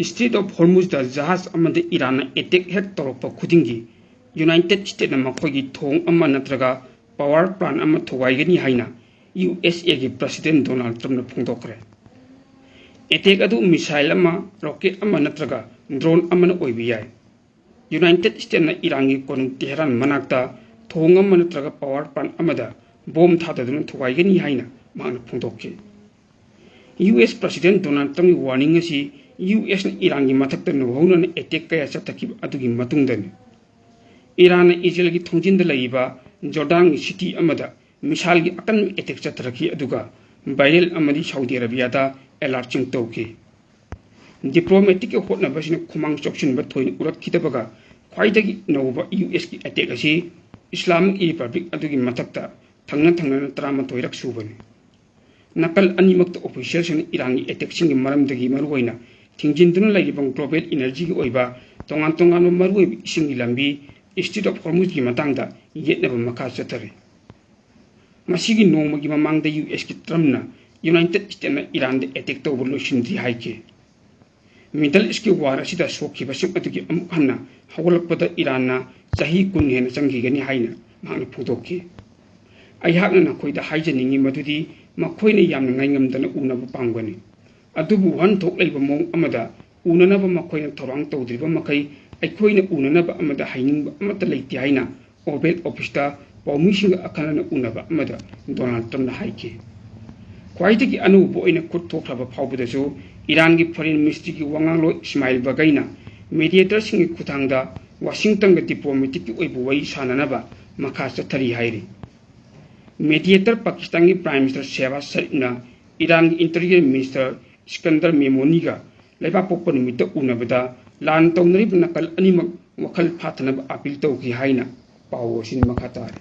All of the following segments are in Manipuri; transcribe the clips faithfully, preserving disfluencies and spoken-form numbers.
Strait of Hormuzꯗ ꯖꯍꯥꯖ ꯑꯃꯗ ꯏꯔꯥꯟꯅ ꯑꯦꯇꯦꯛ ꯍꯦꯛ ꯇꯧꯔꯛꯄ ꯈꯨꯗꯤꯡꯒꯤ ꯌꯨꯅꯥꯏꯇꯦꯗ ꯁ꯭ꯇꯦꯠꯅ ꯃꯈꯣꯏꯒꯤ ꯊꯣꯡ ꯑꯃ ꯅꯠꯇ꯭ꯔꯒ ꯄꯥꯋꯔ ꯄ꯭ꯂꯥꯟ ꯑꯃ ꯊꯨꯒꯥꯏꯒꯅꯤ ꯍꯥꯏꯅ ꯌꯨ ꯑꯦꯁ ꯑꯦꯒꯤ ꯄ꯭ꯔꯁꯤꯗꯦꯟ ꯗꯣꯅꯥꯜꯗ ꯇ꯭ꯔꯝꯞꯅ ꯐꯣꯡꯗꯣꯛꯈ꯭ꯔꯦ꯫ ꯑꯦꯇꯦꯛ ꯑꯗꯨ ꯃꯤꯁꯥꯏꯜ ꯑꯃ, ꯔꯣꯀꯦꯠ ꯑꯃ ꯅꯠꯇ꯭ꯔꯒ ꯗ꯭ꯔꯣꯟ ꯑꯃꯅ ꯑꯣꯏꯕ ꯌꯥꯏ꯫ ꯌꯨꯅꯥꯏꯇꯦꯗ ꯁ꯭ꯇꯦꯠꯅ ꯏꯔꯥꯟꯒꯤ ꯀꯣꯅꯨꯡ ꯇꯦꯍꯔꯥꯟ ꯃꯅꯥꯛꯇ ꯊꯣꯡ ꯑꯃ ꯅꯠꯇ꯭ꯔꯒ ꯄꯥꯋꯔ ꯄ꯭ꯂꯥꯟ ꯑꯃꯗ ꯕꯣꯝ ꯊꯥꯗꯗꯨꯅ ꯊꯨꯒꯥꯏꯒꯅꯤ ꯍꯥꯏꯅ ꯃꯍꯥꯛꯅ ꯐꯣꯡꯗꯣꯛꯈꯤ꯫ ꯌꯨ ꯑꯦꯁ ꯄ꯭ꯔꯁꯤꯗꯦꯟ ꯗꯣꯅꯥꯜꯗ ꯇ꯭ꯔꯝꯞꯀꯤ ꯋꯥꯔꯅꯤꯡ ꯑꯁꯤ ꯌꯨ ꯑꯦꯁꯅ ꯏꯔꯥꯟꯒꯤ ꯃꯊꯛꯇ ꯅꯧꯍꯧꯅꯅ ꯑꯦꯇꯦꯛ ꯀꯌꯥ ꯆꯠꯊꯈꯤꯕ ꯑꯗꯨꯒꯤ ꯃꯇꯨꯡꯗꯅꯤ꯫ ꯏꯔꯥꯟꯅ ꯏꯖꯔꯦꯜꯒꯤ ꯊꯣꯡꯖꯤꯟꯗ ꯂꯩꯔꯤꯕ ꯖꯣꯔꯗꯥꯟꯒꯤ ꯁꯤꯇꯤ ꯑꯃꯗ ꯃꯤꯁꯥꯏꯜꯒꯤ ꯑꯀꯟꯕ ꯑꯦꯇꯦꯛ ꯆꯠꯊꯔꯛꯈꯤ, ꯑꯗꯨꯒ ꯕꯥꯏꯔꯦꯜ ꯑꯃꯗꯤ ꯁꯥꯎꯗꯤ ꯑꯔꯥꯕꯤꯌꯥꯗ ꯑꯦꯂꯥꯔꯠꯁꯤꯡ ꯇꯧꯈꯤ꯫ ꯗꯤꯄ꯭ꯂꯣꯃꯦꯇꯤꯛꯀꯤ ꯍꯣꯠꯅꯕꯁꯤꯅ ꯈꯨꯃꯥꯡ ꯆꯥꯎꯁꯤꯟꯕ ꯊꯣꯏꯅ ꯎꯔꯛꯈꯤꯗꯕꯒ ꯈ꯭ꯋꯥꯏꯗꯒꯤ ꯅꯧꯕ ꯌꯨ ꯑꯦꯁꯀꯤ ꯑꯦꯇꯦꯛ ꯑꯁꯤ ꯏꯁꯂꯥꯃꯤꯛ ꯔꯤꯄꯕ꯭ꯂꯤꯛ ꯑꯗꯨꯒꯤ ꯃꯊꯛꯇ ꯊꯪꯅ ꯊꯪꯅꯅ ꯇꯔꯥꯃꯥꯊꯣꯏꯔꯛ ꯁꯨꯕꯅꯤ꯫ ꯅꯥꯀꯜ ꯑꯅꯤꯃꯛꯇ ꯑꯣꯐꯤꯁꯤꯌꯦꯜꯁꯤꯡꯅ ꯏꯔꯥꯟꯒꯤ ꯑꯦꯇꯦꯛꯁꯤꯡꯒꯤ ꯃꯔꯝꯗꯒꯤ ꯃꯔꯨꯑꯣꯏꯅ ꯊꯤꯡꯖꯤꯟꯗꯨꯅ ꯂꯩꯔꯤꯕ ꯒ꯭ꯂꯣꯕꯦꯜ ꯏꯅꯔꯖꯤꯒꯤ ꯑꯣꯏꯕ ꯇꯣꯉꯥꯟ ꯇꯣꯉꯥꯟꯕ ꯃꯔꯨꯑꯣꯏꯕ ꯏꯁꯤꯡꯒꯤ ꯂꯝꯕꯤ, ꯏꯁꯇ꯭ꯔꯤꯠ ꯑꯣꯐ ꯍꯣꯔꯃꯨꯖꯀꯤ ꯃꯇꯥꯡꯗ ꯌꯦꯠꯅꯕ ꯃꯈꯥ ꯆꯠꯊꯔꯤ꯫ ꯃꯁꯤꯒꯤ ꯅꯣꯡꯃꯒꯤ ꯃꯃꯥꯡꯗ ꯌꯨ ꯑꯦꯁꯀꯤ ꯇ꯭ꯔꯝꯞꯅ ꯌꯨꯅꯥꯏꯇꯦꯗ ꯁ꯭ꯇꯦꯠꯅ ꯏꯔꯥꯟꯗ ꯑꯦꯇꯦꯛ ꯇꯧꯕ ꯂꯣꯏꯁꯤꯟꯗ꯭ꯔꯤ ꯍꯥꯏꯈꯤ꯫ ꯃꯤꯗꯜ ꯏꯁꯀꯤ ꯋꯥꯔ ꯑꯁꯤꯗ ꯁꯣꯛꯈꯤꯕꯁꯤꯡ ꯑꯗꯨꯒꯤ ꯑꯃꯨꯛ ꯍꯟꯅ ꯍꯧꯒꯠꯂꯛꯄꯗ ꯏꯔꯥꯟꯅ ꯆꯍꯤ ꯀꯨꯟ ꯍꯦꯟꯅ ꯆꯪꯈꯤꯒꯅꯤ ꯍꯥꯏꯅ ꯃꯍꯥꯛꯅ ꯐꯣꯡꯗꯣꯛꯈꯤ꯫ ꯑꯩꯍꯥꯛꯅ ꯅꯈꯣꯏꯗ ꯍꯥꯏꯖꯅꯤꯡꯉꯤ ꯃꯗꯨꯗꯤ ꯃꯈꯣꯏꯅ ꯌꯥꯝꯅ ꯉꯥꯏꯉꯝꯗꯅ ꯎꯅꯕ ꯄꯥꯝꯒꯅꯤ꯫ ꯑꯗꯨꯕꯨ ꯋꯥꯍꯟꯊꯣꯛ ꯂꯩꯕ ꯃꯑꯣꯡ ꯑꯃꯗ ꯎꯅꯅꯕ ꯃꯈꯣꯏꯅ ꯊꯧꯔꯥꯡ ꯇꯧꯗ꯭ꯔꯤꯕ ꯃꯈꯩ ꯑꯩꯈꯣꯏꯅ ꯎꯅꯅꯕ ꯑꯃꯗ ꯍꯥꯏꯅꯤꯡꯕ ꯑꯃꯠꯇ ꯂꯩꯇꯦ ꯍꯥꯏꯅ ꯑꯣꯚꯦꯜ ꯑꯣꯐꯤꯁꯇ ꯄꯥꯎꯃꯤꯁꯤꯡꯒ ꯑꯈꯟꯅꯅ ꯎꯅꯕ ꯑꯃꯗ ꯗꯣꯅꯥꯜꯗ ꯇ꯭ꯔꯝꯞꯅ ꯍꯥꯏꯈꯤ꯫ ꯈ꯭ꯋꯥꯏꯗꯒꯤ ꯑꯅꯧꯕ ꯑꯣꯏꯅ ꯈꯨꯠ ꯊꯣꯛꯈ꯭ꯔꯕ ꯐꯥꯎꯕꯗꯁꯨ ꯏꯔꯥꯟꯒꯤ ꯐꯣꯔꯦꯟ ꯃꯤꯅꯤꯁꯇ꯭ꯔꯤꯒꯤ ꯋꯥꯉꯥꯡꯂꯣꯏ ꯏꯁꯃꯥꯏꯜ ꯕꯒꯩꯅ ꯃꯦꯗꯤꯌꯦꯇꯔꯁꯤꯡꯒꯤ ꯈꯨꯠꯊꯥꯡꯗ ꯋꯥꯁꯤꯡꯇꯟꯒ ꯗꯤꯄ꯭ꯂꯣꯃꯦꯇꯤꯛꯀꯤ ꯑꯣꯏꯕ ꯋꯥꯔꯤ ꯁꯥꯅꯅꯕ ꯃꯈꯥ ꯆꯠꯊꯔꯤ ꯍꯥꯏꯔꯤ꯫ ꯃꯦꯗꯤꯌꯦꯇꯔ ꯄꯥꯀꯤꯁꯇꯥꯟꯒꯤ prime minister ꯁꯦꯍꯕꯥꯖ ꯁꯔꯤꯐꯅ ꯏꯔꯥꯟꯒꯤ interior minister Sikandar ꯃꯦꯃꯣꯅꯤꯒ ꯂꯩꯕꯥꯛꯄꯣꯛꯄ ꯅꯨꯃꯤꯠꯇ ꯎꯅꯕꯗ ꯂꯥꯟ ꯇꯧꯅꯔꯤꯕ ꯅꯥꯀꯜ ꯑꯅꯤꯃꯛ ꯋꯥꯈꯜ ꯐꯥꯊꯅꯕ ꯑꯄꯤꯜ ꯇꯧꯈꯤ ꯍꯥꯏꯅ ꯄꯥꯎ ꯑꯁꯤꯅ ꯃꯈꯥ ꯇꯥꯔꯤ꯫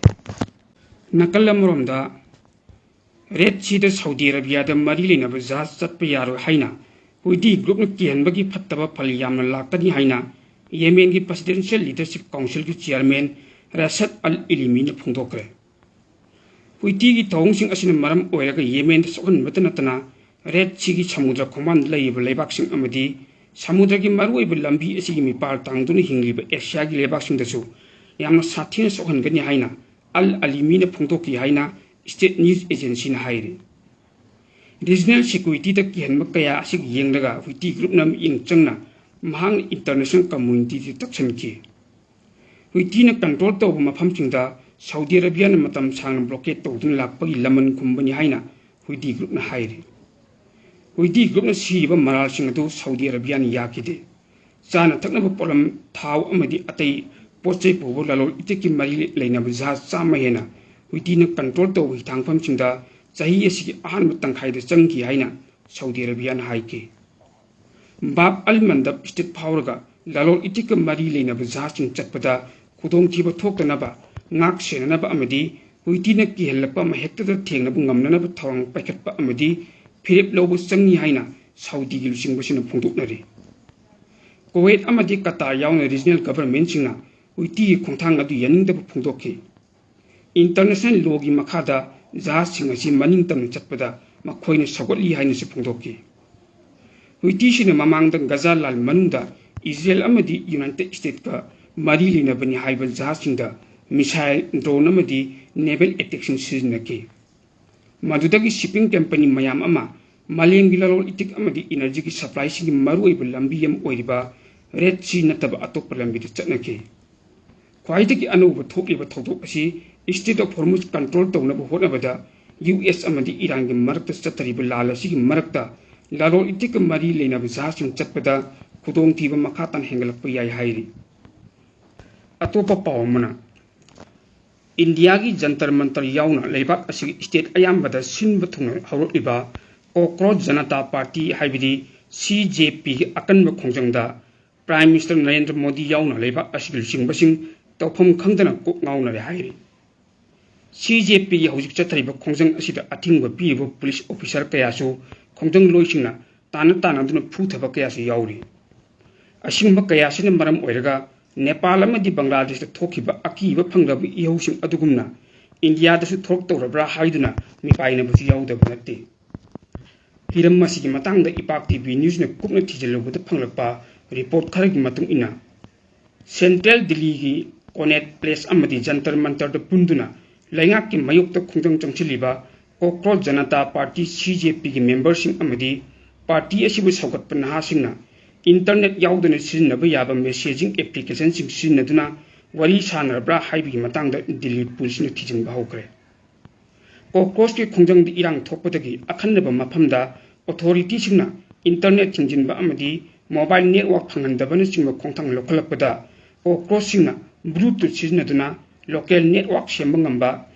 ꯅꯥꯀꯜ ꯑꯃꯔꯣꯝꯗ, ꯔꯦꯗ ꯁꯤꯗ ꯁꯥꯎꯗꯤ ꯑꯔꯥꯕꯤꯌꯥꯗ ꯃꯔꯤ ꯂꯩꯅꯕ ꯖꯍꯥꯖ ꯆꯠꯄ ꯌꯥꯔꯣꯏ ꯍꯥꯏꯅ ꯍꯨꯏꯗꯤ ꯒ꯭ꯔꯨꯞꯅ ꯀꯤꯍꯟꯕꯒꯤ ꯐꯠꯇꯕ ꯐꯜ ꯌꯥꯝꯅ ꯂꯥꯛꯀꯅꯤ ꯍꯥꯏꯅ ꯌꯦꯃꯦꯟꯒꯤ ꯄ꯭ꯔꯁꯤꯗꯦꯟꯁꯤꯌꯦꯜ ꯂꯤꯗꯔꯁꯤꯞ ꯀꯥꯎꯟꯁꯤꯜꯒꯤ ꯆꯤꯌꯔꯃꯦꯟ ꯔꯥꯁꯗ ꯑꯜ ꯏꯂꯤꯃꯤꯅ ꯐꯣꯡꯗꯣꯛꯈ꯭ꯔꯦ꯫ ꯍꯨꯏꯇꯤꯒꯤ ꯊꯧꯑꯣꯡꯁꯤꯡ ꯑꯁꯤꯅ ꯃꯔꯝ ꯑꯣꯏꯔꯒ ꯌꯦꯃꯦꯟꯗ ꯁꯣꯛꯍꯟꯕꯇ ꯅꯠꯇꯅ ꯔꯦꯗ ꯁꯤꯒꯤ ꯁꯃꯨꯗ꯭ꯔ ꯈꯣꯡꯕꯥꯟꯗ ꯂꯩꯔꯤꯕ ꯂꯩꯕꯥꯛꯁꯤꯡ ꯑꯃꯗꯤ ꯁꯃꯨꯗ꯭ꯔꯒꯤ ꯃꯔꯨꯑꯣꯏꯕ ꯂꯝꯕꯤ ꯑꯁꯤꯒꯤ ꯃꯤꯄꯥꯜ ꯇꯥꯡꯗꯨꯅ ꯍꯤꯡꯂꯤꯕ ꯑꯦꯁꯤꯌꯥꯒꯤ ꯂꯩꯕꯥꯛꯁꯤꯡꯗꯁꯨ ꯌꯥꯝꯅ ꯁꯥꯊꯤꯅ ꯁꯣꯛꯍꯟꯒꯅꯤ ꯍꯥꯏꯅ ꯑꯜ ꯑꯂꯤꯃꯤꯅ ꯐꯣꯡꯗꯣꯛꯈꯤ ꯍꯥꯏꯅ ꯁ꯭ꯇꯦꯠ ꯅ꯭ꯌꯨꯁ ꯑꯦꯖꯦꯟꯁꯤꯅ ꯍꯥꯏꯔꯤ꯫ ꯔꯤꯖꯅꯦꯜ ꯁꯦꯀ꯭ꯌꯨꯔꯤꯇꯤꯗ ꯀꯤꯍꯟꯕ ꯀꯌꯥ ꯑꯁꯤꯒꯤ ꯌꯦꯡꯂꯒ ꯍꯨꯏꯇꯤ ꯒ꯭ꯔꯨꯞꯅ ꯃꯤꯠꯌꯦꯡ ꯆꯪꯅ ꯃꯍꯥꯛꯅ ꯏꯟꯇꯔꯅꯦꯁꯅꯦꯜ ꯀꯝꯃ꯭ꯌꯨꯅꯤꯇꯤꯗ ꯇꯛꯁꯟꯈꯤ꯫ ꯍꯨꯏꯇꯤꯅ ꯀꯟꯇ꯭ꯔꯣꯜ ꯇꯧꯕ ꯃꯐꯝꯁꯤꯡꯗ ꯁꯥꯎꯗꯤ ꯑꯔꯥꯕꯤꯌꯥꯅ ꯃꯇꯝ ꯁꯥꯡꯅ ꯕ꯭ꯂꯣꯀꯦꯠ ꯇꯧꯗꯨꯅ ꯂꯥꯛꯄꯒꯤ ꯂꯃꯟ ꯈꯨꯝꯕꯅꯤ ꯍꯥꯏꯅ ꯍꯨꯏꯇꯤ ꯒ꯭ꯔꯨꯞꯅ ꯍꯥꯏꯔꯤ꯫ ꯍꯨꯏꯇꯤ ꯒ꯭ꯔꯨꯞꯅ ꯁꯤꯔꯤꯕ ꯃꯔꯥꯜꯁꯤꯡ ꯑꯗꯨ ꯁꯥꯎꯗꯤ ꯑꯔꯥꯕꯤꯌꯥꯅ ꯌꯥꯈꯤꯗꯦ꯫ ꯆꯥꯅ ꯊꯛꯅꯕ ꯄꯣꯠꯂꯝ, ꯊꯥꯎ ꯑꯃꯗꯤ ꯑꯇꯩ ꯄꯣꯠ ꯆꯩ ꯄꯨꯕ ꯂꯂꯣꯟ ꯏꯇꯤꯛꯀꯤ ꯃꯔꯤ ꯂꯩꯅꯕ ꯖꯍꯥꯖ ꯆꯥꯝꯃ ꯍꯦꯟꯅ ꯍꯨꯏꯇꯤꯅ ꯀꯟꯇ꯭ꯔꯣꯜ ꯇꯧꯕ ꯍꯤꯊꯥꯡꯐꯝꯁꯤꯡꯗ ꯆꯍꯤ ꯑꯁꯤꯒꯤ ꯑꯍꯥꯟꯕ ꯇꯪꯈꯥꯏꯗ ꯆꯪꯈꯤ ꯍꯥꯏꯅ ꯁꯥꯎꯗꯤ ꯑꯔꯥꯕꯤꯌꯥꯅ ꯍꯥꯏꯈꯤ꯫ ꯕꯥꯕ ꯑꯜ ꯃꯟꯗꯕ ꯁ꯭ꯇ꯭ꯔꯤꯠ ꯐꯥꯎꯔꯒ ꯂꯂꯣꯟ ꯏꯇꯤꯛꯀ ꯃꯔꯤ ꯂꯩꯅꯕ ꯖꯍꯥꯖꯁꯤꯡ ꯆꯠꯄꯗ ꯈꯨꯗꯣꯡꯊꯤꯕ ꯊꯣꯛꯇꯅꯕ, ꯉꯥꯛ ꯁꯦꯟꯅꯅꯕ ꯑꯃꯗꯤ ꯍꯨꯏꯇꯤꯅ ꯀꯤꯍꯜꯂꯛꯄ ꯑꯃ ꯍꯦꯛꯇꯗ ꯊꯦꯡꯅꯕ ꯉꯝꯅꯅꯕ ꯊꯧꯔꯥꯡ ꯄꯥꯏꯈꯠꯄ ꯑꯃꯗꯤ ꯐꯤꯔꯦꯞ ꯂꯧꯕ ꯆꯪꯏ ꯍꯥꯏꯅ ꯁꯥꯎꯗꯤꯒꯤ ꯂꯨꯆꯤꯡꯕꯁꯤꯡꯅ ꯐꯣꯡꯗꯣꯛꯅꯔꯤ꯫ ꯀꯨꯋꯦꯠ ꯑꯃꯗꯤ ꯀꯇꯥꯔ ꯌꯥꯎꯅ ꯔꯤꯖꯅꯦꯜ ꯒꯚꯔꯟꯃꯦꯟꯠꯁꯤꯡꯅ ꯍꯨꯏꯇꯤꯒꯤ ꯈꯣꯡꯊꯥꯡ ꯑꯗꯨ ꯌꯥꯅꯤꯡꯗꯕ ꯐꯣꯡꯗꯣꯛꯈꯤ꯫ ꯏꯟꯇꯔꯅꯦꯁꯅꯦꯜ ꯂꯣꯒꯤ ꯃꯈꯥꯗ ꯖꯍꯥꯖꯁꯤꯡ ꯑꯁꯤ ꯃꯅꯤꯡ ꯇꯝꯅ ꯆꯠꯄꯗ ꯃꯈꯣꯏꯅ ꯁꯧꯒꯠꯂꯤ ꯍꯥꯏꯅꯁꯨ ꯐꯣꯡꯗꯣꯛꯈꯤ꯫ ꯍꯨꯏꯇꯤꯁꯤꯅ ꯃꯃꯥꯡꯗ ꯒꯖꯥ ꯂꯥꯟ ꯃꯅꯨꯡꯗ ꯏꯖꯔꯦꯜ ꯑꯃꯗꯤ ꯌꯨꯅꯥꯏꯇꯦꯗ ꯁ꯭ꯇꯦꯠꯀ ꯃꯔꯤ ꯂꯩꯅꯕꯅꯤ ꯍꯥꯏꯕ ꯖꯍꯥꯖꯁꯤꯡꯗ ꯃꯤꯁꯥꯏꯜ, ꯗ꯭ꯔꯣꯟ ꯑꯃꯗꯤ ꯅꯦꯚꯦꯜ ꯑꯦꯇꯦꯛꯁꯤꯡ ꯁꯤꯖꯤꯟꯅꯈꯤ꯫ ꯃꯗꯨꯗꯒꯤ ꯁꯤꯞꯄꯤꯡ ꯀꯝꯄꯅꯤ ꯃꯌꯥꯝ ꯑꯃ ꯃꯥꯂꯦꯝꯒꯤ ꯂꯂꯣꯟ ꯏꯇꯤꯛ ꯑꯃꯗꯤ ꯏꯅꯔꯖꯤꯒꯤ ꯁꯄ꯭ꯂꯥꯏꯁꯤꯡꯒꯤ ꯃꯔꯨꯑꯣꯏꯕ ꯂꯝꯕꯤ ꯑꯃ ꯑꯣꯏꯔꯤꯕ ꯔꯦꯗ ꯁꯤ ꯅꯠꯇꯕ ꯑꯇꯣꯞꯄ ꯂꯝꯕꯤꯗ ꯆꯠꯅꯈꯤ꯫ ꯈ꯭ꯋꯥꯏꯗꯒꯤ ꯑꯅꯧꯕ ꯊꯣꯛꯂꯤꯕ ꯊꯧꯗꯣꯛ ꯑꯁꯤ ꯁ꯭ꯇ꯭ꯔꯦꯠ ꯑꯣꯐ ꯍꯣꯔꯃꯨꯖ ꯀꯟꯇ꯭ꯔꯣꯜ ꯇꯧꯅꯕ ꯍꯣꯠꯅꯕꯗ ꯌꯨ ꯑꯦꯁ ꯑꯃꯗꯤ ꯏꯔꯥꯟꯒꯤ ꯃꯔꯛꯇ ꯆꯠꯊꯔꯤꯕ ꯂꯥꯟ ꯑꯁꯤꯒꯤ ꯃꯔꯛꯇ ꯂꯂꯣꯟ ꯏꯇꯤꯛꯀ ꯃꯔꯤ ꯂꯩꯅꯕ ꯖꯍꯥꯖꯁꯤꯡ ꯆꯠꯄꯗ ꯈꯨꯗꯣꯡꯊꯤꯕ ꯃꯈꯥ ꯇꯥꯅ ꯍꯦꯟꯒꯠꯂꯛꯄ ꯌꯥꯏ ꯍꯥꯏꯔꯤ꯫ ꯑꯇꯣꯞꯄ ꯄꯥꯎ ꯑꯃꯅ, ꯏꯟꯗꯤꯌꯥꯒꯤ ꯖꯟꯇꯔ ꯃꯟꯇꯔ ꯌꯥꯎꯅ ꯂꯩꯕꯥꯛ ꯑꯁꯤꯒꯤ ꯁ꯭ꯇꯦꯠ ꯑꯌꯥꯝꯕꯗ ꯁꯤꯟꯕ ꯊꯨꯡꯅ ꯍꯧꯔꯛꯂꯤꯕ ꯀꯣꯀ꯭ꯔꯣꯆ ꯖꯅꯇꯥ ꯄꯥꯔꯇꯤ ꯍꯥꯏꯕꯗꯤ ꯁꯤ ꯖꯦ ꯄꯤꯒꯤ ꯑꯀꯟꯕ ꯈꯣꯡꯖꯪꯗ ꯄ꯭ꯔꯥꯏꯝ ꯃꯤꯅꯤꯁꯇꯔ ꯅꯔꯦꯟꯗ꯭ꯔ ꯃꯣꯗꯤ ꯌꯥꯎꯅ ꯂꯩꯕꯥꯛ ꯑꯁꯤꯒꯤ ꯂꯨꯆꯤꯡꯕꯁꯤꯡ ꯇꯧꯐꯝ ꯈꯪꯗꯅ ꯀꯣꯛ ꯉꯥꯎꯅꯔꯦ ꯍꯥꯏꯔꯤ꯫ ꯁꯤ ꯖꯦ ꯄꯤꯒꯤ ꯍꯧꯖꯤꯛ ꯆꯠꯊꯔꯤꯕ ꯈꯣꯡꯖꯪ ꯑꯁꯤꯗ ꯑꯊꯤꯡꯕ ꯄꯤꯔꯤꯕ ꯄꯨꯂꯤꯁ ꯑꯣꯐꯤꯁꯥꯔ ꯀꯌꯥꯁꯨ ꯈꯣꯡꯖꯪꯂꯣꯏꯁꯤꯡꯅ ꯇꯥꯟꯅ ꯇꯥꯟꯅꯗꯨꯅ ꯐꯨꯊꯕ ꯀꯌꯥꯁꯨ ꯌꯥꯎꯔꯤ꯫ ꯑꯁꯤꯒꯨꯝꯕ ꯀꯌꯥꯁꯤꯅ ꯃꯔꯝ ꯑꯣꯏꯔꯒ ꯅꯦꯄꯥꯜ ꯑꯃꯗꯤ ꯕꯪꯒ꯭ꯂꯥꯗꯦꯁꯇ ꯊꯣꯛꯈꯤꯕ ꯑꯀꯤꯕ ꯐꯪꯂꯕ ꯏꯍꯧꯁꯤꯡ ꯑꯗꯨꯒꯨꯝꯅ ꯏꯟꯗꯤꯌꯥꯗꯁꯨ ꯊꯣꯛꯂꯛꯇꯧꯔꯕ꯭ꯔꯥ ꯍꯥꯏꯗꯨꯅ ꯃꯤꯄꯥꯏꯅꯕꯁꯨ ꯌꯥꯎꯗꯕ ꯅꯠꯇꯦ꯫ ꯍꯤꯔꯝ ꯑꯁꯤꯒꯤ ꯃꯇꯥꯡꯗ ꯏꯄꯥꯛ ꯇꯤ ꯚꯤ ꯅ꯭ꯌꯨꯁꯅ ꯀꯨꯞꯅ ꯊꯤꯖꯤꯜꯂꯨꯕꯗ ꯐꯪꯂꯛꯄ ꯔꯤꯄꯣꯔꯠ ꯈꯔꯒꯤ ꯃꯇꯨꯡ ꯏꯟꯅ, ꯁꯦꯟꯇ꯭ꯔꯦꯜ ꯗꯤꯜꯂꯤꯒꯤ ꯀꯣꯅꯦꯠ ꯄ꯭ꯂꯦꯁ ꯑꯃꯗꯤ ꯖꯟꯇꯔ ꯃꯟꯇꯔꯗ ꯄꯨꯟꯗꯨꯅ ꯂꯩꯉꯥꯛꯀꯤ ꯃꯥꯌꯣꯛꯇ ꯈꯣꯡꯖꯪ ꯆꯪꯁꯤꯜꯂꯤꯕ cockroach Janata party, C J ꯄꯤꯒꯤ ꯃꯦꯝꯕꯔꯁꯤꯡ ꯑꯃꯗꯤ ꯄꯥꯔꯇꯤ ꯑꯁꯤꯕꯨ ꯁꯧꯒꯠꯄ ꯅꯍꯥꯁꯤꯡꯅ ꯏꯟꯇꯔꯅꯦꯠ ꯌꯥꯎꯗꯅ ꯁꯤꯖꯤꯟꯅꯕ ꯌꯥꯕ ꯃꯦꯁꯦꯖꯤꯡ ꯑꯦꯄ꯭ꯂꯤꯀꯦꯁꯟꯁꯤꯡ ꯁꯤꯖꯤꯟꯅꯗꯨꯅ ꯋꯥꯔꯤ ꯁꯥꯅꯔꯕ꯭ꯔꯥ ꯍꯥꯏꯕꯒꯤ ꯃꯇꯥꯡꯗ ꯗꯤꯜꯂꯤ ꯄꯨꯂꯤꯁꯅ ꯊꯤꯖꯤꯟꯕ ꯍꯧꯈ꯭ꯔꯦ꯫ ꯀꯣꯀ꯭ꯔꯣꯆꯀꯤ ꯈꯣꯡꯖꯪꯗ ꯏꯔꯥꯡ ꯊꯣꯛꯄꯗꯒꯤ ꯑꯈꯟꯅꯕ ꯃꯐꯝꯗ ꯑꯣꯊꯣꯔꯤꯇꯤꯁꯤꯡꯅ ꯏꯟꯇꯔꯅꯦꯠ ꯊꯤꯡꯖꯤꯟꯕ ꯑꯃꯗꯤ ꯃꯣꯕꯥꯏꯜ ꯅꯦꯠꯋꯥꯔꯛ ꯐꯪꯍꯟꯗꯕꯅꯆꯤꯡꯕ ꯈꯣꯡꯊꯥꯡ ꯂꯧꯈꯠꯂꯛꯄꯗ, ꯀꯣꯀ꯭ꯔꯣꯆꯁꯤꯡꯅ ꯕ꯭ꯂꯨꯇꯨꯠ ꯁꯤꯖꯤꯟꯅꯗꯨꯅ ꯂꯣꯀꯦꯜ ꯅꯦꯠꯋꯥꯔꯛ ꯁꯦꯝꯕ ꯉꯝꯕ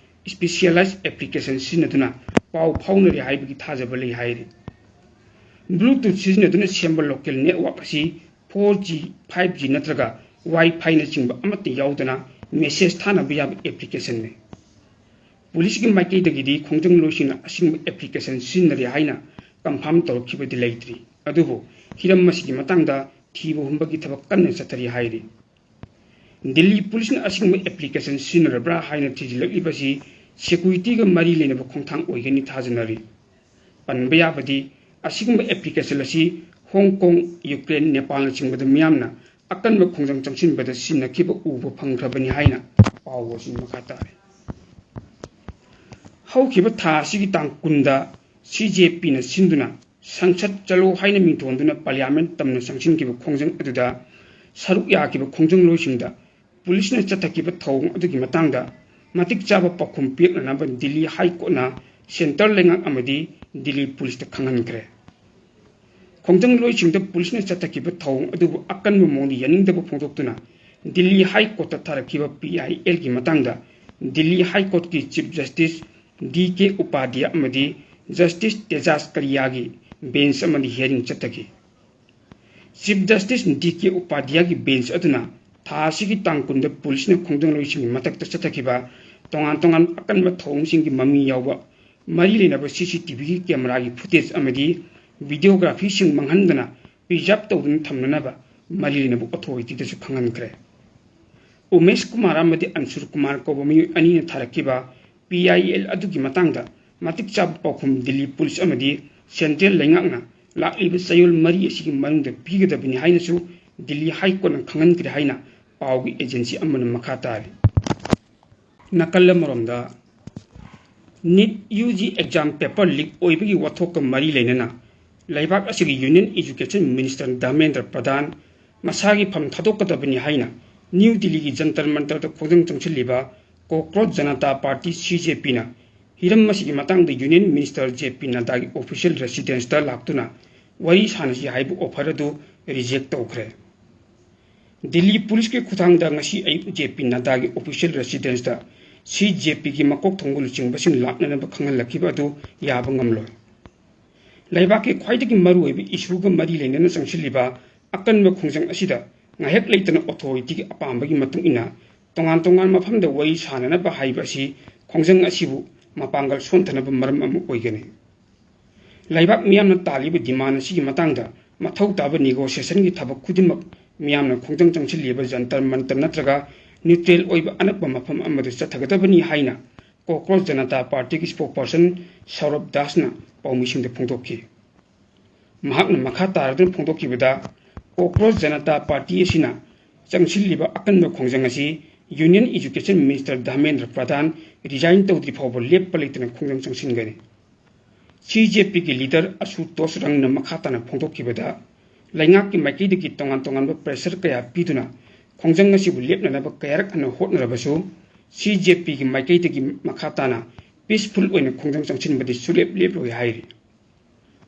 ꯏꯁꯄꯤꯁꯤꯌꯦꯂꯥꯏꯖ ꯑꯦꯄ꯭ꯂꯤꯀꯦꯁꯟ ꯁꯤꯖꯤꯟꯅꯗꯨꯅ ꯄꯥꯎ ꯐꯥꯎꯅꯔꯤ ꯍꯥꯏꯕꯒꯤ ꯊꯥꯖꯕ ꯂꯩ ꯍꯥꯏꯔꯤ꯫ ꯕ꯭ꯂꯨꯇꯨꯠ ꯁꯤꯖꯤꯟꯅꯗꯨꯅ ꯁꯦꯝꯕ ꯂꯣꯀꯦꯜ ꯅꯦꯠꯋꯥꯔꯛ ꯑꯁꯤ ꯐꯣꯔ ꯖꯤ, ꯐꯥꯏꯚ ꯖꯤ ꯅꯠꯇ꯭ꯔꯒ ꯋꯥꯏ ꯐꯥꯏꯅꯆꯤꯡꯕ ꯑꯃꯠꯇ ꯌꯥꯎꯗꯅ ꯃꯦꯁꯦꯖ ꯊꯥꯅꯕ ꯌꯥꯕ ꯑꯦꯄ꯭ꯂꯤꯀꯦꯁꯟꯅꯤ꯫ ꯄꯨꯂꯤꯁꯀꯤ ꯃꯥꯏꯀꯩꯗꯒꯤꯗꯤ ꯈꯣꯡꯖꯪꯂꯣꯏꯁꯤꯡꯅ ꯑꯁꯤꯒꯨꯝꯕ ꯑꯦꯄ꯭ꯂꯤꯀꯦꯁꯟ ꯁꯤꯖꯤꯟꯅꯔꯦ ꯍꯥꯏꯅ ꯀꯟꯐꯥꯔꯝ ꯇꯧꯔꯛꯈꯤꯕꯗꯤ ꯂꯩꯇ꯭ꯔꯤ꯫ ꯑꯗꯨꯕꯨ ꯍꯤꯔꯝ ꯑꯁꯤꯒꯤ ꯃꯇꯥꯡꯗ ꯊꯤꯕ ꯍꯨꯝꯕꯒꯤ ꯊꯕꯛ ꯀꯟꯅ ꯆꯠꯊꯔꯤ ꯍꯥꯏꯔꯤ꯫ ꯗꯤꯜꯂꯤ ꯄꯨꯂꯤꯁꯅ ꯑꯁꯤꯒꯨꯝꯕ ꯑꯦꯄ꯭ꯂꯤꯀꯦꯁꯟ ꯁꯤꯖꯤꯟꯅꯔꯕ꯭ꯔꯥ ꯍꯥꯏꯅ ꯊꯤꯖꯤꯜꯂꯛꯂꯤꯕ ꯑꯁꯤ ꯁꯦꯀ꯭ꯌꯨꯔꯤꯇꯤꯒ ꯃꯔꯤ ꯂꯩꯅꯕ ꯈꯣꯡꯊꯥꯡ ꯑꯣꯏꯒꯅꯤ ꯊꯥꯖꯅꯔꯤ꯫ ꯄꯟꯕ ꯌꯥꯕꯗꯤ, ꯑꯁꯤꯒꯨꯝꯕ ꯑꯦꯄ꯭ꯂꯤꯀꯦꯁꯟ ꯑꯁꯤ ꯍꯣꯡ ꯀꯣꯡ, ꯌꯨꯀ꯭ꯔꯦꯟ, ꯅꯦꯄꯥꯜꯅꯆꯤꯡꯕꯗ ꯃꯤꯌꯥꯝꯅ ꯑꯀꯟꯕ ꯈꯣꯡꯖꯪ ꯆꯪꯁꯤꯟꯕꯗ ꯁꯤꯖꯤꯟꯅꯈꯤꯕ ꯎꯕ ꯐꯪꯈ꯭ꯔꯕꯅꯤ ꯍꯥꯏꯅ ꯄꯥꯎ ꯑꯁꯤ ꯃꯈꯥ ꯇꯥꯔꯤ꯫ ꯍꯧꯈꯤꯕ ꯊꯥ ꯑꯁꯤꯒꯤ ꯇꯥꯡ ꯀꯨꯟꯗ ꯁꯤ ꯖꯦ ꯄꯤꯅ ꯁꯤꯟꯗꯨꯅ ꯁꯪꯁꯠ ꯆꯂꯣ ꯍꯥꯏꯅ ꯃꯤꯡꯊꯣꯟꯗꯨꯅ ꯄꯥꯔꯂꯤꯌꯥꯃꯦꯟ ꯇꯝꯅ ꯆꯪꯁꯤꯟꯈꯤꯕ ꯈꯣꯡꯖꯪ ꯑꯗꯨꯗ ꯁꯔꯨꯛ ꯌꯥꯈꯤꯕ ꯈꯣꯡꯖꯪꯂꯣꯏꯁꯤꯡꯗ ꯄꯨꯂꯤꯁꯅ ꯆꯠꯊꯈꯤꯕ ꯊꯧꯑꯣꯡ ꯑꯗꯨꯒꯤ ꯃꯇꯥꯡꯗ ꯃꯇꯤꯛ ꯆꯥꯕ ꯄꯥꯎꯈꯨꯝ ꯄꯤꯔꯛꯅꯅꯕ ꯗꯤꯜꯂꯤ ꯍꯥꯏ ꯀꯣꯔꯠꯅ ꯁꯦꯟꯇꯔ ꯂꯩꯉꯥꯛ ꯑꯃꯗꯤ ꯗꯤꯜꯂꯤ ꯄꯨꯂꯤꯁꯇ ꯈꯪꯍꯟꯈ꯭ꯔꯦ꯫ ꯈꯣꯡꯖꯪꯂꯣꯏꯁꯤꯡꯗ ꯄꯨꯂꯤꯁꯅ ꯆꯠꯊꯈꯤꯕ ꯊꯧꯑꯣꯡ ꯑꯗꯨꯕꯨ ꯑꯀꯟꯕ ꯃꯑꯣꯡꯗ ꯌꯥꯅꯤꯡꯗꯕ ꯐꯣꯡꯗꯣꯛꯇꯨꯅ ꯗꯤꯜꯂꯤ ꯍꯥꯏ ꯀꯣꯔꯠꯇ ꯊꯥꯔꯛꯈꯤꯕ ꯄꯤ ꯑꯥꯏ ꯑꯦꯜꯒꯤ ꯃꯇꯥꯡꯗ ꯗꯤꯜꯂꯤ ꯍꯥꯏ ꯀꯣꯔꯠꯀꯤ chief justice D K Upadhyay ꯑꯃꯗꯤ ꯖꯁꯇꯤꯁ ꯇꯦꯖꯥꯁ ꯀꯔꯤꯌꯥꯒꯤ ꯕꯦꯟꯆ ꯑꯃꯗ ꯍꯤꯌꯥꯔꯤꯡ ꯆꯠꯊꯈꯤ꯫ ꯆꯤꯐ ꯖꯁꯇꯤꯁ ꯗꯤ ꯀꯦ ꯎꯄꯥꯙ꯭ꯌꯥꯒꯤ ꯕꯦꯟꯆ ꯑꯗꯨꯅ ꯊꯥ ꯑꯁꯤꯒꯤ ꯇꯥꯡ ꯀꯨꯟꯗ ꯄꯨꯂꯤꯁꯅ ꯈꯣꯡꯖꯪꯂꯣꯏꯁꯤꯡꯒꯤ ꯃꯊꯛꯇ ꯆꯠꯊꯈꯤꯕ ꯇꯣꯉꯥꯟ ꯇꯣꯉꯥꯟꯕ ꯑꯀꯟꯕ ꯊꯧꯑꯣꯡꯁꯤꯡꯒꯤ ꯃꯃꯤ ꯌꯥꯎꯕ ꯃꯔꯤ ꯂꯩꯅꯕ ꯁꯤ ꯁꯤ ꯇꯤ ꯚꯤꯒꯤ ꯀꯦꯃꯦꯔꯥꯒꯤ ꯐꯨꯇꯦꯖ ꯑꯃꯗꯤ ꯚꯤꯗꯤꯑꯣꯒ꯭ꯔꯥꯐꯤꯁꯤꯡ ꯃꯥꯡꯍꯟꯗꯅ ꯄ꯭ꯔꯤꯖꯥꯔꯚ ꯇꯧꯗꯨꯅ ꯊꯝꯅꯅꯕ ꯃꯔꯤ ꯂꯩꯅꯕ ꯑꯣꯊꯣꯔꯤꯇꯤꯗꯁꯨ ꯈꯪꯍꯟꯈ꯭ꯔꯦ꯫ ꯎꯃꯦꯁ ꯀꯨꯃꯥꯔ ꯑꯃꯗꯤ ꯑꯟꯁꯨꯔ ꯀꯨꯃꯥꯔ ꯀꯧꯕ ꯃꯤꯑꯣꯏ ꯑꯅꯤꯅ ꯊꯥꯔꯛꯈꯤꯕ ꯄꯤ ꯑꯥꯏ ꯑꯦꯜ ꯑꯗꯨꯒꯤ ꯃꯇꯥꯡꯗ ꯃꯇꯤꯛ ꯆꯥꯕ ꯄꯥꯎꯈꯨꯝ ꯗꯤꯜꯂꯤ ꯄꯨꯂꯤꯁ ꯑꯃꯗꯤ ꯁꯦꯟꯇ꯭ꯔꯦꯜ ꯂꯩꯉꯥꯛꯅ ꯂꯥꯛꯂꯤꯕ ꯆꯌꯣꯜ ꯃꯔꯤ ꯑꯁꯤꯒꯤ ꯃꯅꯨꯡꯗ ꯄꯤꯒꯗꯕꯅꯤ ꯍꯥꯏꯅꯁꯨ ꯗꯤꯜꯂꯤ ꯍꯥꯏ ꯀꯣꯔꯠꯅ ꯈꯪꯍꯟꯈ꯭ꯔꯦ ꯍꯥꯏꯅ ꯄꯥꯎꯒꯤ ꯑꯦꯖꯦꯟꯁꯤ ꯑꯃꯅ ꯃꯈꯥ ꯇꯥꯔꯤ꯫ ꯅꯥꯀꯜ ꯑꯃꯔꯣꯝꯗ, NEET U G exam paper leak ꯑꯣꯏꯕꯒꯤ ꯋꯥꯊꯣꯛꯀ ꯃꯔꯤ ꯂꯩꯅꯅ ꯂꯩꯕꯥꯛ ꯑꯁꯤꯒꯤ union education minister Dharmendra Pradhan ꯃꯁꯥꯒꯤ ꯐꯝ ꯊꯥꯗꯣꯛꯀꯗꯕꯅꯤ ꯍꯥꯏꯅ ꯅ꯭ꯌꯨ ꯗꯤꯜꯂꯤꯒꯤ ꯖꯟꯇꯔ ꯃꯟꯇꯔꯗ ꯈꯣꯡꯖꯪ ꯆꯪꯁꯤꯜꯂꯤꯕ cockroach Janata party, C J ꯄꯤꯅ ꯍꯤꯔꯝ ꯑꯁꯤꯒꯤ ꯃꯇꯥꯡꯗ ꯌꯨꯅꯤꯌꯟ ꯃꯤꯅꯤꯁꯇꯔ ꯖꯦ ꯄꯤ ꯅꯗ꯭ꯗꯥꯒꯤ ꯑꯣꯐꯤꯁꯤꯌꯦꯜ ꯔꯦꯁꯤꯗꯦꯟꯁꯇ ꯂꯥꯛꯇꯨꯅ ꯋꯥꯔꯤ ꯁꯥꯅꯁꯤ ꯍꯥꯏꯕ ꯑꯣꯐꯔ ꯑꯗꯨ ꯔꯤꯖꯦꯛ ꯇꯧꯈ꯭ꯔꯦ꯫ ꯗꯤꯜꯂꯤ ꯄꯨꯂꯤꯁꯀꯤ ꯈꯨꯠꯊꯥꯡꯗ ꯉꯁꯤ ꯑꯌꯨꯛ ꯖꯦ ꯄꯤ ꯅꯗ꯭ꯗꯥꯒꯤ ꯑꯣꯐꯤꯁꯤꯌꯦꯜ ꯔꯦꯁꯤꯗꯦꯟꯁꯇ ꯁꯤ ꯖꯦ ꯄꯤꯒꯤ ꯃꯀꯣꯛ ꯊꯣꯡꯕ ꯂꯨꯆꯤꯡꯕꯁꯤꯡ ꯂꯥꯛꯅꯅꯕ ꯈꯪꯍꯜꯂꯛꯈꯤꯕ ꯑꯗꯨ ꯌꯥꯕ ꯉꯝꯂꯣꯏ꯫ ꯂꯩꯕꯥꯛꯀꯤ ꯈ꯭ꯋꯥꯏꯗꯒꯤ ꯃꯔꯨꯑꯣꯏꯕ ꯏꯁꯨꯒ ꯃꯔꯤ ꯂꯩꯅꯅ ꯆꯪꯁꯤꯜꯂꯤꯕ ꯑꯀꯟꯕ ꯈꯣꯡꯖꯪ ꯑꯁꯤꯗ ꯉꯥꯏꯍꯥꯛ ꯂꯩꯇꯅ ꯑꯣꯊꯣꯔꯤꯇꯤꯒꯤ ꯑꯄꯥꯝꯕꯒꯤ ꯃꯇꯨꯡ ꯏꯟꯅ ꯇꯣꯉꯥꯟ ꯇꯣꯉꯥꯟꯕ ꯃꯐꯝꯗ ꯋꯥꯔꯤ ꯁꯥꯅꯅꯕ ꯍꯥꯏꯕ ꯑꯁꯤ ꯈꯣꯡꯖꯪ ꯑꯁꯤꯕꯨ ꯃꯄꯥꯡꯒꯜ ꯁꯣꯟꯊꯅꯕ ꯃꯔꯝ ꯑꯃ ꯑꯣꯏꯒꯅꯤ꯫ ꯂꯩꯕꯥꯛ ꯃꯤꯌꯥꯝꯅ ꯇꯥꯜꯂꯤꯕ ꯗꯤꯃꯥꯟ ꯑꯁꯤꯒꯤ ꯃꯇꯥꯡꯗ ꯃꯊꯧ ꯇꯥꯕ ꯅꯦꯒꯣꯁꯤꯌꯦꯁꯟꯒꯤ ꯊꯕꯛ ꯈꯨꯗꯤꯡꯃꯛ ꯃꯤꯌꯥꯝꯅ ꯈꯣꯡꯖꯪ ꯆꯪꯁꯤꯜꯂꯤꯕ ꯖꯟꯇꯔ ꯃꯟꯇꯔ ꯅꯠꯇ꯭ꯔꯒ ꯅ꯭ꯌꯨꯇ꯭ꯔꯦꯜ ꯑꯣꯏꯕ ꯑꯅꯛꯄ ꯃꯐꯝ ꯑꯃꯗ ꯆꯠꯊꯒꯗꯕꯅꯤ ꯍꯥꯏꯅ ꯀꯣꯀ꯭ꯔꯣꯆ ꯖꯅꯇꯥ ꯄꯥꯔꯇꯤꯒꯤ ꯁ꯭ꯄꯣꯛꯄꯔꯁꯟ ꯁꯧꯔꯚ ꯗꯥꯁꯅ ꯄꯥꯎꯃꯤꯁꯤꯡꯗ ꯐꯣꯡꯗꯣꯛꯈꯤ꯫ ꯃꯍꯥꯛꯅ ꯃꯈꯥ ꯇꯥꯔꯗꯨꯅ ꯐꯣꯡꯗꯣꯛꯈꯤꯕꯗ, ꯀꯣꯀ꯭ꯔꯣꯆ ꯖꯅꯇꯥ ꯄꯥꯔꯇꯤ ꯑꯁꯤꯅ ꯆꯪꯁꯤꯜꯂꯤꯕ ꯑꯀꯟꯕ ꯈꯣꯡꯖꯪ ꯑꯁꯤ ꯌꯨꯅꯤꯌꯟ ꯑꯦꯖꯨꯀꯦꯁꯟ ꯃꯤꯅꯤꯁꯇꯔ ꯙꯔꯃꯦꯟꯗ꯭ꯔ ꯄ꯭ꯔꯙꯥꯟ ꯔꯤꯖꯥꯏꯟ ꯇꯧꯗ꯭ꯔꯤ ꯐꯥꯎꯕ ꯂꯦꯞꯄ ꯂꯩꯇꯅ ꯈꯣꯡꯖꯪ ꯆꯪꯁꯤꯟꯒꯅꯤ꯫ ꯁꯤ ꯖꯦ ꯄꯤꯒꯤ ꯂꯤꯗꯔ ꯑꯁꯨꯇꯣꯁ ꯔꯪꯅ ꯃꯈꯥ ꯇꯥꯅ ꯐꯣꯡꯗꯣꯛꯈꯤꯕꯗ, ꯂꯩꯉꯥꯛꯀꯤ ꯃꯥꯏꯀꯩꯗꯒꯤ ꯇꯣꯉꯥꯟ ꯇꯣꯉꯥꯟꯕ ꯄ꯭ꯔꯦꯁꯔ ꯀꯌꯥ ꯄꯤꯗꯨꯅ ꯈꯣꯡꯖꯪ ꯑꯁꯤꯕꯨ ꯂꯦꯞꯅꯅꯕ ꯀꯌꯥꯔꯛ ꯍꯟꯅ ꯍꯣꯠꯅꯔꯕꯁꯨ, ꯁꯤ ꯖꯦ ꯄꯤꯒꯤ ꯃꯥꯏꯀꯩꯗꯒꯤ ꯃꯈꯥ ꯇꯥꯅ ꯄꯤꯁꯐꯨꯜ ꯑꯣꯏꯅ ꯈꯣꯡꯖꯪ ꯆꯪꯁꯤꯟꯕꯗꯤ ꯁꯨꯛꯂꯦꯞ ꯂꯦꯞꯂꯣꯏ ꯍꯥꯏꯔꯤ꯫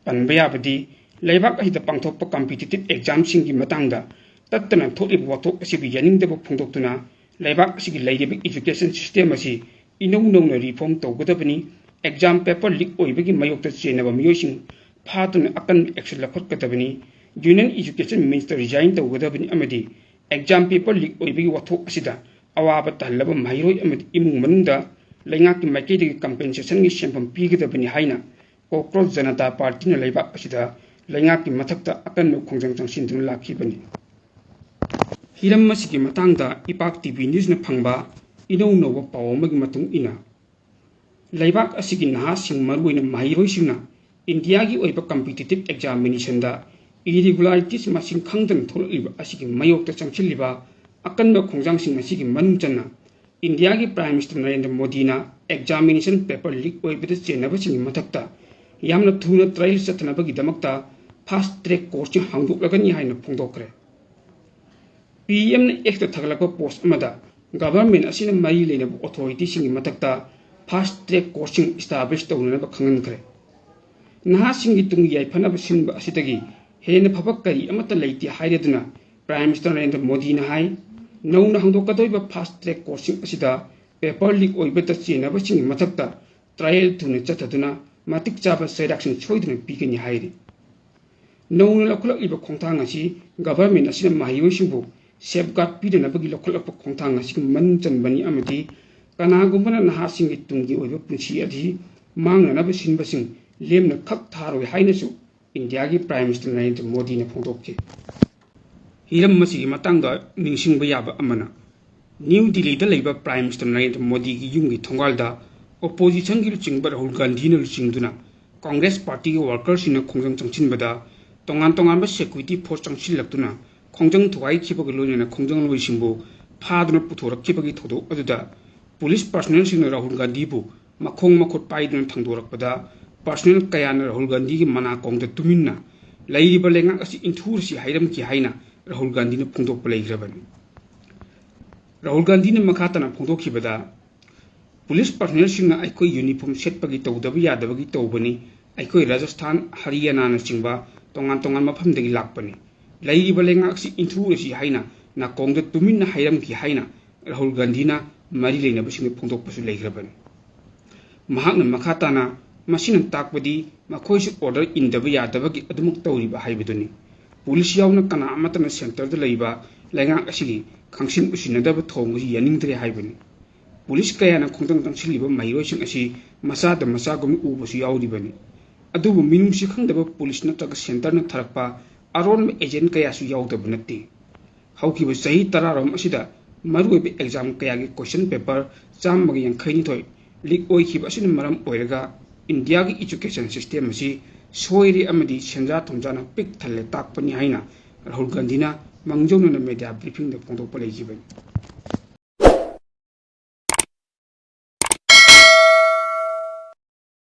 ꯄꯟꯕ ꯌꯥꯕꯗꯤ, ꯂꯩꯕꯥꯛ ꯑꯁꯤꯗ ꯄꯥꯡꯊꯣꯛꯄ ꯀꯝꯄꯤꯇꯤꯇꯤꯚ ꯑꯦꯛꯖꯥꯝꯁꯤꯡꯒꯤ ꯃꯇꯥꯡꯗ ꯇꯠꯇꯅ ꯊꯣꯛꯂꯤꯕ ꯋꯥꯊꯣꯛ ꯑꯁꯤꯕꯨ ꯌꯥꯅꯤꯡꯗꯕ ꯐꯣꯡꯗꯣꯛꯇꯨꯅ, ꯂꯩꯕꯥꯛ ꯑꯁꯤꯒꯤ ꯂꯩꯔꯤꯕ ꯏꯖꯨꯀꯦꯁꯟ ꯁꯤꯁꯇꯦꯝ ꯑꯁꯤ ꯏꯅꯧ ꯅꯧꯅ ꯔꯤꯐꯣꯔꯝ ꯇꯧꯒꯗꯕꯅꯤ, ꯑꯦꯛꯖꯥꯝ ꯄꯦꯄꯔ ꯂꯤꯛ ꯑꯣꯏꯕꯒꯤ ꯃꯥꯌꯣꯛꯇ ꯆꯦꯟꯅꯕ ꯃꯤꯑꯣꯏꯁꯤꯡ ꯐꯥꯗꯨꯅ ꯑꯀꯟꯕ ꯑꯦꯛꯁꯟ ꯂꯧꯈꯠꯀꯗꯕꯅꯤ, ꯌꯨꯅꯤꯌꯟ ꯏꯖꯨꯀꯦꯁꯟ ꯃꯤꯅꯤꯁꯇꯔ ꯔꯤꯖꯥꯏꯟ ꯇꯧꯒꯗꯕꯅꯤ ꯑꯃꯗꯤ ꯑꯦꯛꯖꯥꯝ ꯄꯦꯄꯔ ꯂꯤꯛ ꯑꯣꯏꯕꯒꯤ ꯋꯥꯊꯣꯛ ꯑꯁꯤꯗ ꯑꯋꯥꯕ ꯇꯥꯍꯜꯂꯕ ꯃꯍꯩꯔꯣꯏ ꯑꯃꯗꯤ ꯏꯃꯨꯡ ꯃꯅꯨꯡꯗ ꯂꯩꯉꯥꯛꯀꯤ ꯃꯥꯏꯀꯩꯗꯒꯤ ꯀꯝꯄꯦꯟꯁꯦꯁꯟꯒꯤ ꯁꯦꯟꯐꯝ ꯄꯤꯒꯗꯕꯅꯤ ꯍꯥꯏꯅ ꯀꯣꯀ꯭ꯔꯣꯆ ꯖꯅꯇꯥ ꯄꯥꯔꯇꯤꯅ ꯂꯩꯕꯥꯛ ꯑꯁꯤꯗ ꯂꯩꯉꯥꯛꯀꯤ ꯃꯊꯛꯇ ꯑꯀꯟꯕ ꯈꯣꯡꯖꯪ ꯆꯪꯁꯤꯟꯗꯨꯅ ꯂꯥꯛꯈꯤꯕꯅꯤ꯫ ꯍꯤꯔꯝ ꯑꯁꯤꯒꯤ ꯃꯇꯥꯡꯗ ꯏꯄꯥꯛ ꯇꯤ ꯚꯤ ꯅ꯭ꯌꯨꯁꯅ ꯐꯪꯕ ꯏꯅꯧ ꯅꯧꯕ ꯄꯥꯎ ꯑꯃꯒꯤ ꯃꯇꯨꯡ ꯏꯟꯅ, ꯂꯩꯕꯥꯛ ꯑꯁꯤꯒꯤ ꯅꯍꯥꯁꯤꯡ, ꯃꯔꯨꯑꯣꯏꯅ ꯃꯍꯩꯔꯣꯏꯁꯤꯡꯅ ꯏꯟꯗꯤꯌꯥꯒꯤ ꯑꯣꯏꯕ competitive examinationꯗ irregularities ꯃꯁꯤꯡ ꯈꯪꯗꯅ ꯊꯣꯛꯂꯛꯂꯤꯕ ꯑꯁꯤꯒꯤ ꯃꯥꯌꯣꯛꯇ ꯆꯪꯁꯤꯜꯂꯤꯕ ꯑꯀꯟꯕ ꯈꯣꯡꯖꯪꯁꯤꯡ ꯑꯁꯤꯒꯤ ꯃꯅꯨꯡ ꯆꯟꯅ ꯏꯟꯗꯤꯌꯥꯒꯤ Prime Minister ꯅꯔꯦꯟꯗ꯭ꯔ ꯃꯣꯗꯤꯅ examination paper leak ꯑꯣꯏꯕꯗ ꯆꯦꯟꯅꯕꯁꯤꯡꯒꯤ ꯃꯊꯛꯇ ꯌꯥꯝꯅ ꯊꯨꯅ trial ꯆꯠꯊꯅꯕꯒꯤꯗꯃꯛꯇ fast track courtꯁꯤꯡ ꯍꯥꯡꯗꯣꯛꯂꯒꯅꯤ ꯍꯥꯏꯅ ꯐꯣꯡꯗꯣꯛꯈ꯭ꯔꯦ꯫ ꯄꯤ ꯑꯦꯝꯅ Xꯇ ꯊꯥꯒꯠꯂꯛꯄ post ꯑꯃꯗ government ꯑꯁꯤꯅ ꯃꯔꯤ ꯂꯩꯅꯕ authorityꯁꯤꯡꯒꯤ ꯃꯊꯛꯇ fast track courtꯁꯤꯡ establish ꯇꯧꯅꯅꯕ ꯈꯪꯍꯟꯈ꯭ꯔꯦ꯫ ꯅꯍꯥꯁꯤꯡꯒꯤ ꯇꯨꯡꯒꯤ ꯌꯥꯏꯐꯅꯕ ꯁꯤꯟꯕ ꯑꯁꯤꯗꯒꯤ ꯍꯦꯟꯅ ꯐꯕ ꯀꯔꯤ ꯑꯃꯠꯇ ꯂꯩꯇꯦ ꯍꯥꯏꯔꯗꯨꯅ Prime Minister ꯅꯔꯦꯟꯗ꯭ꯔ ꯃꯣꯗꯤꯅ ꯍꯥꯏ, ꯅꯧꯅ ꯍꯥꯡꯗꯣꯛꯀꯗꯧꯔꯤꯕ fast track courtꯁꯤꯡ ꯑꯁꯤꯗ paper leak ꯑꯣꯏꯕꯗ ꯆꯦꯟꯅꯕꯁꯤꯡꯒꯤ ꯃꯊꯛꯇ trial ꯊꯨꯅ ꯆꯠꯊꯗꯨꯅ ꯃꯇꯤꯛ ꯆꯥꯕ ꯆꯩꯔꯥꯛꯁꯤꯡ ꯁꯣꯏꯗꯅ ꯄꯤꯒꯅꯤ ꯍꯥꯏꯔꯤ꯫ ꯅꯧꯅ ꯂꯧꯈꯠꯂꯛꯂꯤꯕ ꯈꯣꯡꯊꯥꯡ ꯑꯁꯤ government ꯑꯁꯤꯅ ꯃꯍꯩꯔꯣꯏꯁꯤꯡꯕꯨ safeguard ꯄꯤꯅꯅꯕꯒꯤ ꯂꯧꯈꯠꯂꯛꯄ ꯈꯣꯡꯊꯥꯡ ꯑꯁꯤꯒꯤ ꯃꯅꯨꯡ ꯆꯟꯕꯅꯤ ꯑꯃꯗꯤ ꯀꯅꯥꯒꯨꯝꯕꯅ ꯅꯍꯥꯁꯤꯡꯒꯤ ꯇꯨꯡꯒꯤ ꯑꯣꯏꯕ ꯄꯨꯟꯁꯤ ꯑꯁꯤ ꯃꯥꯡꯅꯅꯕ ꯁꯤꯟꯕꯁꯤꯡ ꯂꯦꯝꯅ ꯈꯛ ꯊꯥꯔꯣꯏ ꯍꯥꯏꯅꯁꯨ ꯏꯟꯗꯤꯌꯥꯒꯤ Prime Minister ꯅꯔꯦꯟꯗ꯭ꯔ ꯃꯣꯗꯤꯅ ꯐꯣꯡꯗꯣꯛꯈꯤ꯫ ꯍꯤꯔꯝ ꯑꯁꯤꯒꯤ ꯃꯇꯥꯡꯗ ꯅꯤꯡꯁꯤꯡꯕ ꯌꯥꯕ ꯑꯃꯅ, ꯅ꯭ꯌꯨ ꯗꯤꯜꯂꯤꯗ ꯂꯩꯕ Prime Minister ꯅꯔꯦꯟꯗ꯭ꯔ ꯃꯣꯗꯤꯒꯤ ꯌꯨꯝꯒꯤ ꯊꯣꯡꯒꯥꯜꯗ oppositionꯒꯤ ꯂꯨꯆꯤꯡꯕ ꯔꯥꯍꯨꯜ ꯒꯥꯟꯙꯤꯅ ꯂꯨꯆꯤꯡꯗꯨꯅ Congress partyꯒꯤ workerꯁꯤꯡꯅ ꯈꯣꯡꯖꯪ ꯆꯪꯁꯤꯟꯕꯗ ꯇꯣꯉꯥꯟ ꯇꯣꯉꯥꯟꯕ security force ꯆꯪꯁꯤꯜꯂꯛꯇꯨꯅ ꯈꯣꯡꯖꯪ ꯊꯨꯒꯥꯏꯈꯤꯕꯒ ꯂꯣꯏꯅꯅ ꯈꯣꯡꯖꯪꯂꯣꯏꯁꯤꯡꯕꯨ ꯐꯥꯗꯨꯅ ꯄꯨꯊꯣꯔꯛꯈꯤꯕꯒꯤ ꯊꯧꯗꯣꯛ ꯑꯗꯨꯗ police personnelꯁꯤꯡꯅ ꯔꯥꯍꯨꯜ ꯒꯥꯟꯙꯤꯕꯨ ꯃꯈꯣꯡ ꯃꯈꯨꯠ ꯄꯥꯏꯗꯨꯅ ꯊꯥꯡꯗꯣꯔꯛꯄꯗ personnel ꯀꯌꯥꯅ ꯔꯥꯍꯨꯜ ꯒꯥꯟꯙꯤꯒꯤ ꯃꯅꯥꯀꯣꯡꯗ ꯇꯨꯃꯤꯟꯅ ꯂꯩꯔꯤꯕ ꯂꯩꯉꯥꯛ ꯑꯁꯤ ꯏꯟꯊꯨꯔꯁꯤ ꯍꯥꯏꯔꯝꯈꯤ ꯍꯥꯏꯅ ꯔꯥꯍꯨꯜ ꯒꯥꯟꯙꯤꯅ ꯐꯣꯡꯗꯣꯛꯄ ꯂꯩꯈ꯭ꯔꯕꯅꯤ꯫ ꯔꯥꯍꯨꯜ ꯒꯥꯟꯙꯤꯅ ꯃꯈꯥ ꯇꯥꯅ ꯐꯣꯡꯗꯣꯛꯈꯤꯕꯗ, police personnelꯁꯤꯡꯅ ꯑꯩꯈꯣꯏ uniform ꯁꯦꯠꯄꯒꯤ ꯇꯧꯗꯕ ꯌꯥꯗꯕꯒꯤ ꯇꯧꯕꯅꯤ, ꯑꯩꯈꯣꯏ ꯔꯥꯖꯁꯊꯥꯟ, ꯍꯔꯤꯌꯥꯅꯥꯅꯆꯤꯡꯕ ꯇꯣꯉꯥꯟ ꯇꯣꯉꯥꯟꯕ ꯃꯐꯝꯗꯒꯤ ꯂꯥꯛꯄꯅꯤ, ꯂꯩꯔꯤꯕ ꯂꯩꯉꯥꯛꯁꯤ ꯏꯟꯊꯨꯔꯁꯤ ꯍꯥꯏꯅ ꯅꯥꯀꯣꯡꯗ ꯇꯨꯃꯤꯟꯅ ꯍꯥꯏꯔꯝꯈꯤ ꯍꯥꯏꯅ ꯔꯥꯍꯨꯜ ꯒꯥꯟꯙꯤꯅ ꯃꯔꯤ ꯂꯩꯅꯕꯁꯤꯡꯗ ꯐꯣꯡꯗꯣꯛꯄꯁꯨ ꯂꯩꯈ꯭ꯔꯕꯅꯤ꯫ ꯃꯍꯥꯛꯅ ꯃꯈꯥ ꯇꯥꯅ, ꯃꯁꯤꯅ ꯇꯥꯛꯄꯗꯤ ꯃꯈꯣꯏꯁꯨ order ꯏꯟꯗꯕ ꯌꯥꯗꯕꯒꯤ ꯑꯗꯨꯃꯛ ꯇꯧꯔꯤꯕ ꯍꯥꯏꯕꯗꯨꯅꯤ꯫ Police ꯌꯥꯎꯅ ꯀꯅꯥ ꯑꯃꯠꯇꯅ centreꯗ ꯂꯩꯕ ꯂꯩꯉꯥꯛ ꯑꯁꯤꯒꯤ ꯈꯪꯁꯤꯟ ꯎꯁꯤꯟꯅꯗꯕ ꯊꯧꯑꯣꯡ ꯑꯁꯤ ꯌꯥꯅꯤꯡꯗ꯭ꯔꯦ ꯍꯥꯏꯕꯅꯤ꯫ Police ꯀꯌꯥꯅ ꯈꯣꯡꯖꯪ ꯆꯪꯁꯤꯜꯂꯤꯕ ꯃꯍꯩꯔꯣꯏꯁꯤꯡ ꯑꯁꯤ ꯃꯆꯥꯗ ꯃꯆꯥꯒꯨꯝꯅ ꯎꯕꯁꯨ ꯌꯥꯎꯔꯤꯕꯅꯤ꯫ ꯑꯗꯨꯕꯨ ꯃꯤꯅꯨꯡꯁꯤ ꯈꯪꯗꯕ police ꯅꯠꯇ꯭ꯔꯒ centreꯅ ꯊꯥꯔꯛꯄ ꯑꯔꯣꯟꯕ agent ꯀꯌꯥꯁꯨ ꯌꯥꯎꯗꯕ ꯅꯠꯇꯦ꯫ ꯍꯧꯈꯤꯕ ꯆꯍꯤ ꯇꯔꯥꯔꯣꯝ ꯑꯁꯤꯗ ꯃꯔꯨꯑꯣꯏꯕ exam ꯀꯌꯥꯒꯤ question paper ꯆꯥꯝꯃꯒ ꯌꯥꯡꯈꯩꯅꯤꯊꯣꯏ ꯂꯤꯛ ꯑꯣꯏꯈꯤꯕ ꯑꯁꯤꯅ ꯃꯔꯝ ꯑꯣꯏꯔꯒ ꯏꯟꯗꯤꯌꯥꯒꯤ ꯏꯖꯨꯀꯦꯁꯟ ꯁꯤꯁꯇꯦꯝ ꯑꯁꯤ ꯁꯣꯏꯔꯦ ꯑꯃꯗꯤ ꯁꯦꯟꯖꯥ ꯊꯨꯝꯖꯥꯅ ꯄꯤꯛ ꯊꯜꯂꯦ ꯇꯥꯛꯄꯅꯤ ꯍꯥꯏꯅ ꯔꯥꯍꯨꯜ ꯒꯥꯟꯙꯤꯅ ꯃꯥꯡꯖꯧꯅꯅ ꯃꯦꯗꯤꯌꯥ ꯕ꯭ꯔꯤꯐꯤꯡꯗ ꯐꯣꯡꯗꯣꯛꯄ ꯂꯩꯈꯤꯕꯅꯤ꯫